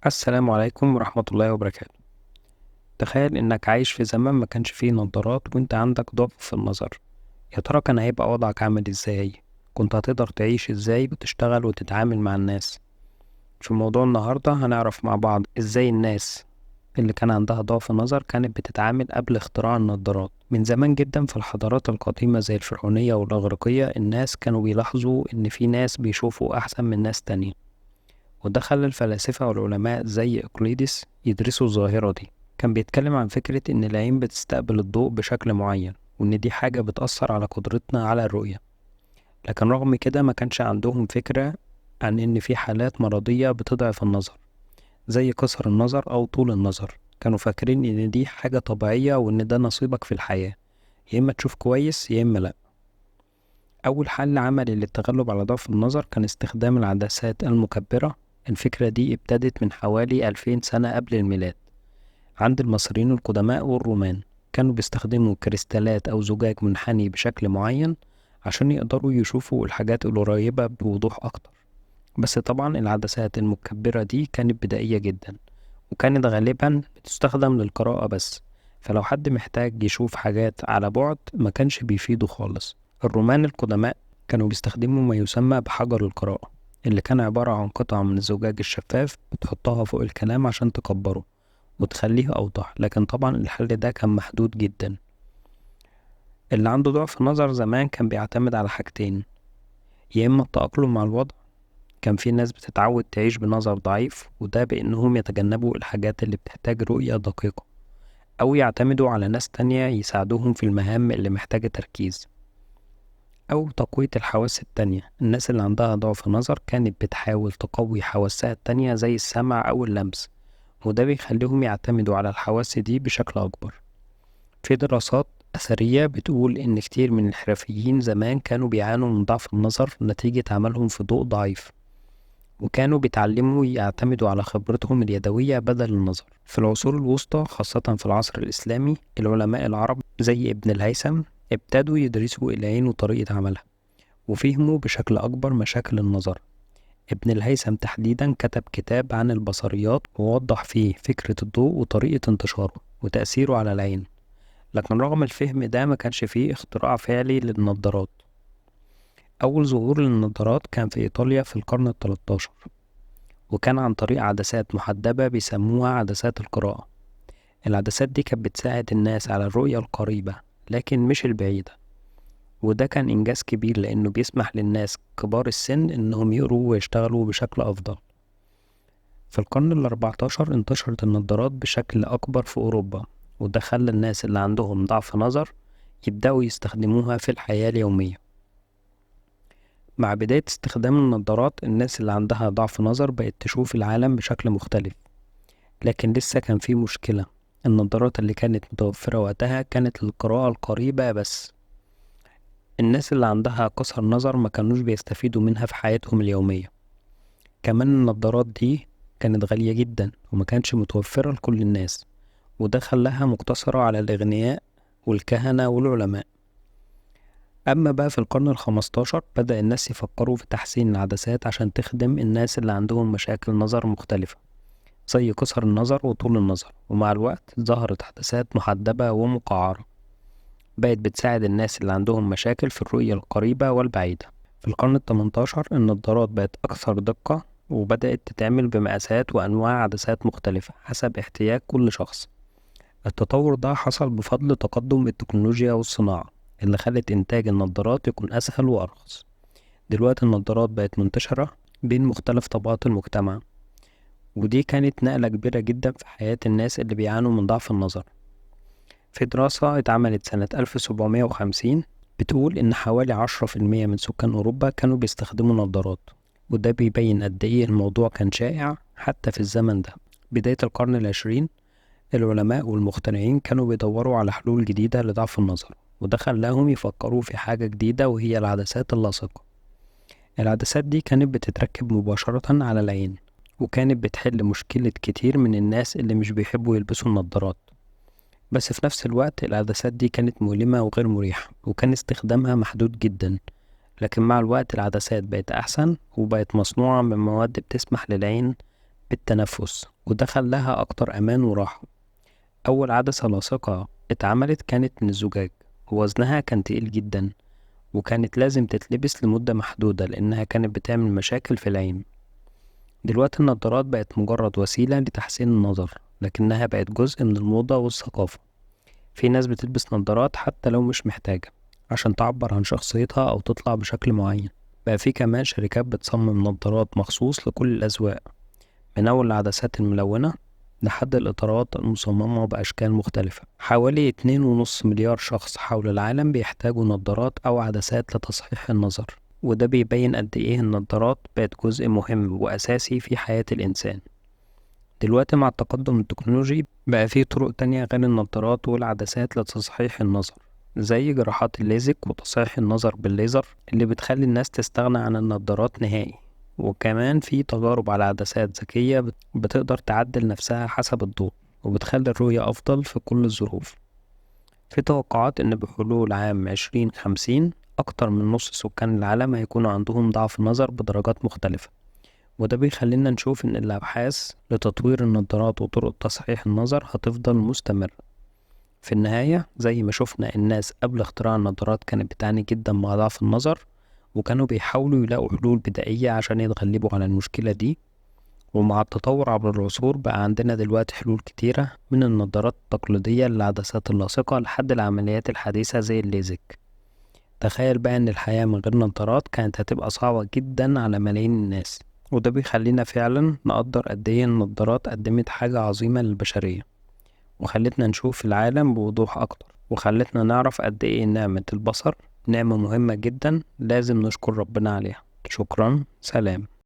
السلام عليكم ورحمة الله وبركاته. تخيل إنك عايش في زمن ما كانش فيه نظارات وإنت عندك ضعف في النظر. يا ترى كان هيبقى وضعك عامل إزاي؟ كنت هتقدر تعيش إزاي وتشتغل وتتعامل مع الناس؟ في موضوع النهاردة هنعرف مع بعض إزاي الناس اللي كان عندها ضعف نظر كانت بتتعامل قبل اختراع النظارات. من زمان جدا في الحضارات القديمة زي الفرعونية والإغريقية، الناس كانوا بيلاحظوا إن في ناس بيشوفوا أحسن من ناس تانية، وده خلى الفلاسفة والعلماء زي إقليدس يدرسوا الظاهرة دي. كان بيتكلم عن فكرة إن العين بتستقبل الضوء بشكل معين، وإن دي حاجة بتأثر على قدرتنا على الرؤية. لكن رغم كده ما كانش عندهم فكرة عن إن في حالات مرضية بتضعف النظر زي قصر النظر أو طول النظر. كانوا فاكرين إن دي حاجة طبيعية وإن ده نصيبك في الحياة، يا إما تشوف كويس يا إما لأ. أول حل عملي للتغلب على ضعف النظر كان استخدام العدسات المكبرة. الفكرة دي ابتدت من حوالي 2000 سنة قبل الميلاد عند المصريين القدماء والرومان. كانوا بيستخدموا كريستالات أو زجاج منحني بشكل معين عشان يقدروا يشوفوا الحاجات القريبة بوضوح أكتر. بس طبعا العدسات المكبرة دي كانت بدائية جدا، وكانت غالبا بتستخدم للقراءة بس، فلو حد محتاج يشوف حاجات على بعد ما كانش بيفيده خالص. الرومان القدماء كانوا بيستخدموا ما يسمى بحجر القراءة، اللي كان عبارة عن قطعة من الزجاج الشفاف بتحطها فوق الكلام عشان تكبره وتخليه أوضح. لكن طبعا الحل ده كان محدود جدا. اللي عنده ضعف نظر زمان كان بيعتمد على حاجتين: يا إما التأقلم مع الوضع، كان في ناس بتتعود تعيش بنظر ضعيف وده بإنهم يتجنبوا الحاجات اللي بتحتاج رؤية دقيقة، أو يعتمدوا على ناس تانية يساعدوهم في المهام اللي محتاجة تركيز، أو تقوية الحواس التانية. الناس اللي عندها ضعف نظر كانت بتحاول تقوي حواسها التانية زي السمع أو اللمس، وده بيخليهم يعتمدوا على الحواس دي بشكل أكبر. في دراسات أثرية بتقول إن كتير من الحرفيين زمان كانوا بيعانوا من ضعف النظر نتيجة عملهم في ضوء ضعيف، وكانوا بيتعلموا يعتمدوا على خبرتهم اليدوية بدل النظر. في العصور الوسطى، خاصة في العصر الإسلامي، العلماء العرب زي ابن الهيثم ابتدوا يدرسوا العين وطريقة عملها، وفهموا بشكل أكبر مشاكل النظر. ابن الهيثم تحديدا كتب كتاب عن البصريات ووضح فيه فكرة الضوء وطريقة انتشاره وتأثيره على العين. لكن رغم الفهم ده ما كانش فيه اختراع فعلي للنظارات. أول ظهور للنظارات كان في إيطاليا في القرن ال13، وكان عن طريق عدسات محدبة بيسموها عدسات القراءة. العدسات دي كانت بتساعد الناس على الرؤية القريبة لكن مش البعيدة، وده كان إنجاز كبير لأنه بيسمح للناس كبار السن إنهم يقروا ويشتغلوا بشكل أفضل. في القرن ال14 انتشرت النظارات بشكل أكبر في أوروبا، وده خلى الناس اللي عندهم ضعف نظر يبدأوا يستخدموها في الحياة اليومية. مع بداية استخدام النظارات، الناس اللي عندها ضعف نظر بقت تشوف العالم بشكل مختلف. لكن لسه كان في مشكلة: النظارات اللي كانت متوفرة وقتها كانت للقراءة القريبة بس. الناس اللي عندها قصر نظر ما كانوش بيستفيدوا منها في حياتهم اليومية. كمان النظارات دي كانت غالية جدا وما كانتش متوفرة لكل الناس، وده خلاها مقتصرة على الأغنياء والكهنة والعلماء. أما بقى في القرن ال15 بدأ الناس يفكروا في تحسين العدسات عشان تخدم الناس اللي عندهم مشاكل نظر مختلفة زي قصر النظر وطول النظر. ومع الوقت ظهرت عدسات محدبة ومقعرة بقت بتساعد الناس اللي عندهم مشاكل في الرؤية القريبة والبعيدة. في القرن ال18 النظارات بقت أكثر دقة، وبدأت تتعمل بمقاسات وأنواع عدسات مختلفة حسب احتياج كل شخص. التطور ده حصل بفضل تقدم التكنولوجيا والصناعة اللي خلت إنتاج النظارات يكون أسهل وأرخص. دلوقتي النظارات بقت منتشرة بين مختلف طبقات المجتمع، ودي كانت نقلة كبيرة جدا في حياة الناس اللي بيعانوا من ضعف النظر. في دراسة اتعملت سنة 1750 بتقول إن حوالي 10% من سكان أوروبا كانوا بيستخدموا نظارات، وده بيبين قد إيه الموضوع كان شائع حتى في الزمن ده. بداية القرن العشرين العلماء والمخترعين كانوا بيدوروا على حلول جديدة لضعف النظر، وده خلاهم يفكروا في حاجة جديدة وهي العدسات اللاصقة. العدسات دي كانت بتتركب مباشرة على العين، وكانت بتحل مشكلة كتير من الناس اللي مش بيحبوا يلبسوا النظارات. بس في نفس الوقت العدسات دي كانت مؤلمة وغير مريحة، وكان استخدامها محدود جدا. لكن مع الوقت العدسات بقت أحسن وبقت مصنوعة من مواد بتسمح للعين بالتنفس، وده خلاها أكتر أمان وراحة. أول عدسة لاصقة اتعملت كانت من الزجاج، ووزنها كان تقيل جدا، وكانت لازم تتلبس لمدة محدودة لأنها كانت بتعمل مشاكل في العين. دلوقتي النظارات بقت مجرد وسيلة لتحسين النظر، لكنها بقت جزء من الموضة والثقافة. في ناس بتلبس نظارات حتى لو مش محتاجة عشان تعبر عن شخصيتها أو تطلع بشكل معين. بقى في كمان شركات بتصمم نظارات مخصوص لكل الأذواق، من أول العدسات الملونة لحد الإطارات المصممة بأشكال مختلفة. حوالي 2.5 مليار شخص حول العالم بيحتاجوا نظارات أو عدسات لتصحيح النظر، وده بيبين قد إيه النظارات بقت جزء مهم وأساسي في حياة الإنسان. دلوقتي مع التقدم التكنولوجي بقى في طرق تانية غير النظارات والعدسات لتصحيح النظر، زي جراحات الليزك وتصحيح النظر بالليزر اللي بتخلي الناس تستغنى عن النظارات نهائي. وكمان في تجارب على عدسات ذكية بتقدر تعدل نفسها حسب الضوء، وبتخلي الرؤية أفضل في كل الظروف. في توقعات إن بحلول عام 2050 أكتر من نص سكان العالم هيكونوا عندهم ضعف نظر بدرجات مختلفة، وده بيخلينا نشوف إن الأبحاث لتطوير النظارات وطرق تصحيح النظر هتفضل مستمرة. في النهاية زي ما شفنا الناس قبل اختراع النظارات كانت بتعاني جدا مع ضعف النظر، وكانوا بيحاولوا يلاقوا حلول بدائية عشان يتغلبوا على المشكلة دي. ومع التطور عبر العصور بقى عندنا دلوقتي حلول كتيرة، من النظارات التقليدية للعدسات اللاصقة لحد العمليات الحديثة زي الليزك. تخيل بقى إن الحياة من غير نظارات كانت هتبقى صعبة جدا على ملايين الناس، وده بيخلينا فعلا نقدر قد إيه النظارات قدمت حاجة عظيمة للبشرية، وخلتنا نشوف العالم بوضوح أكتر، وخلتنا نعرف قد إيه نعمة البصر نعمة مهمة جدا لازم نشكر ربنا عليها. شكرا، سلام.